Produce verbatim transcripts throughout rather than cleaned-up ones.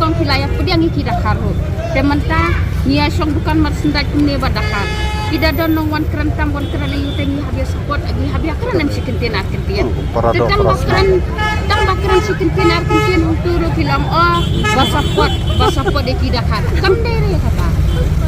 Phi la ïa pdiang ïa ki Dkhar ruh. Te mynta ngi ïa shong dukan marchandise kumne bad Dkhar. Ki da don nong wan kren tang wan kren ïa u te ngi hap ïa support, ngi hap ïa kren em shi kyntien ar kyntien. Hmm, para Te dok tang ba para kren, tang ba kren shi kyntien ar kyntien hangtu ruh phi la ong, oh, ba support, ba support ïa ki Dkhar. Kam dei re kata.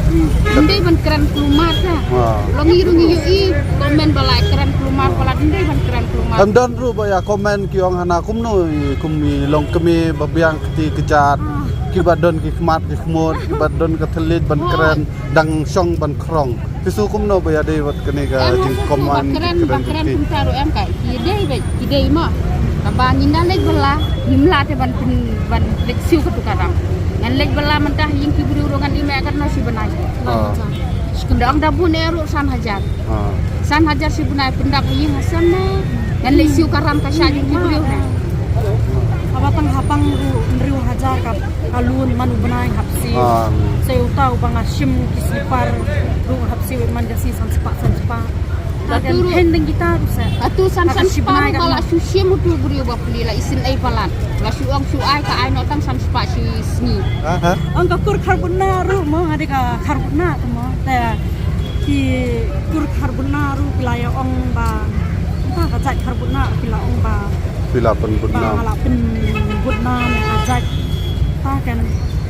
Hmm, ym dei ban kren kulmar ka. Ha. Long ïa ruh ngi ïohi comment ba la kren kulmar, ba la ym dei ban kren kulmar. Em don ruh ba ïa comment ki ong hana kumno i kum i long kmie ba biang kti kjat. Ah. Ki ba don ki khmat ki khmut, ki ba don ka thylliej ban kren, dang shong ban khrong. Ki sngew kumno ba ïadei bad kane ka jingkmen, kren, kren kumta ruh em ka. Ki dei bad, ki dei mo. Kaba ngin da leit bylla, ngim lah te ban pyn, ban leit siew katu ka ram. Ngan leit bylla mynta ïing ki briew ruh ngan im ïa katno shi bnai. Ah. Dang da bun eh ruh san hajar. Ah. San hajar shi bnai pyndap ha ïing ha sem ne. Ngan leit siew ka ram ka shah jong ki briew ne. Haba tang hapang ruh hynriew hajar ka, ka lun man u bnai hap siew. Ah. Sa uta uba nga shim ki slipar ruh hap siew man ka shi san spah san spah. Katu ruh. Hen dang kita ruh sa. Katu san, san spah ruh ka la shu shim utu briew ba pli la isynei palat. La shu ong shu ai ka ai noh tang san spah shi sngi. Aha. Ong ka kur kharbutna ruh mo, nga dei ka kharbutna tu mo. Te ki kur kharbutna ruh ki la ïa ong ba, ta ka jait kharbutna ruh ki la ong ba, phi la pynbutna, ba nga la pynbutna ne ka jait. Ta kan,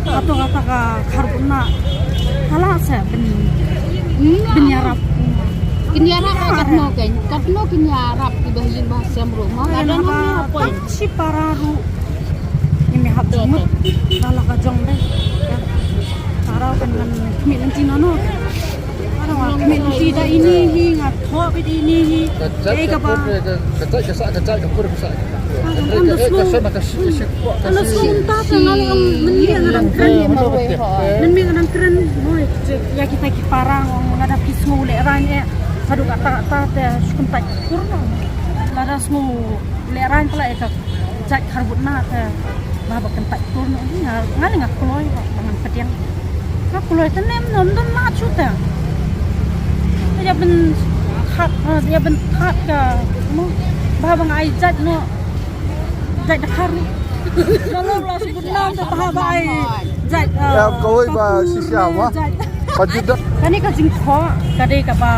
katu kata ka kharbutna ka la sa pyn, pynïarap. Kin ïarap katno kan, katno kin ïarap ki ba ïing ba sem ruh mo. Nga don haba tang shi para ruh. Ngim hap jingmut na la ka jong dei. Para kan ngan khmih lynti nano. Para wa khmih lynti da ini hi nga thoh bad ini hi. Ka jait ka pur ka, ka jait ka sah, ka jait ka pur ka sah. Kan da sngew, kan da sngew mynta ka nga leh ong mynmiet nga dang kren. Mynmiet nga dang kren. Ïa kita ki para nga dap ki sngew lehraiñ eh. Haduh katta katta te shu kyntait kur. Lada sngew lehraiñ pala ïa ka jait kharbutna te ba ba kyntait tur noh, nga, nga leh nga kloi ba ngan pdiang. Nga kloi te nem nom don ma shu te. Te ïa ban khat, eh, ïa ban khat ka mo ba ba nga ai jait noh. Jait Dkhar. Nga long la shu butna te ba ba ai jait, eh, ïa kawei ba shisha ma. Jait. Ka jingthoh kane ka jingthoh ka dei kaba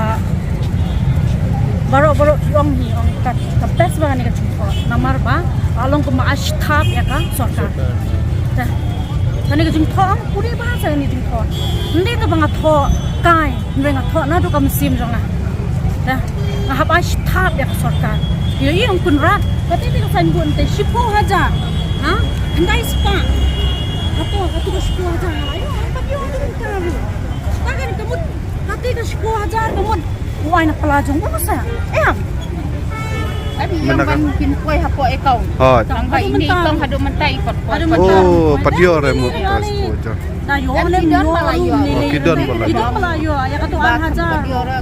baroh baroh ki ong hi ong ka, ka best ba kane ka jingthoh. Namar ba ka long kumba ai shthap ïa ka sorkar. Te kane ka jingthoh ong pure ba sa kane ka jingthoh. Ym dei te ba nga thoh kai, ym dei nga thoh naduh ka mynsiem jong nga. Te nga hap ai shthap ïa ka sorkar. Ïohi ong Conrad, kata te ka saiñbud te shiphew hajar. Ha? Khyndai spah. Hato, hato ka shiphew hajar. Ayo, ka phi ong ka ruh. Ta kane ka mut, kata ka shiphew hajar ka mut. U ai na pla jong u sa. Em. Adi ïa ban kin poi hapoh account. Hooid. Tang ba ine i kong haduh mynta i pat poi. Oh, pat ïoh re mut ka shiphew hajar. Da ïoh ne ym ïoh. Ki don ba la ïoh. Ki don ba la ïoh. Ïa katu ar hajar.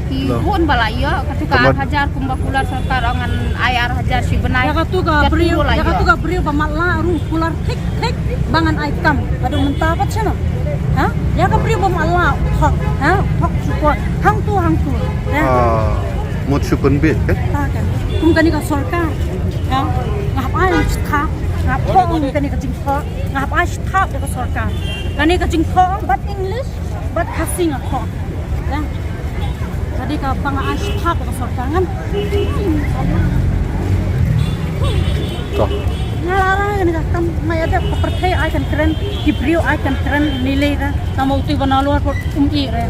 Ki bun ba la ïoh. Katu ka ar hajar kumba kular sorkar ong ngan ai ar hajar shi bnai. Ïa katu ka briew, ïa katu ka briew ba matlah ruh kular thik thik ba ngan ai tam. Haduh mynta pat shano. Ha? Ïa ka briew ba matlah thok. Ha? Thok shu poi. Hangtu hangtu. Ha? Ah, mut shu pynbeit ka? Ta kan. Kum kane ka sorkar. Ha? Nga hap ai shthap. Nga hap thoh kum kane ka jingthoh. Nga hap ai shthap ïa ka sorkar. Kane ka jingthoh bad English bad Khasi nga thoh. Ïa. Ka dei kaba nga ai shthap ïa ka sorkar ngan. Nga la rai kane ka kam, nga ïa dep ka pyrthei ai kan kren, ki briew ai kan kren, nilai ka. Tang ma utu ba na luar pat um ïeh re.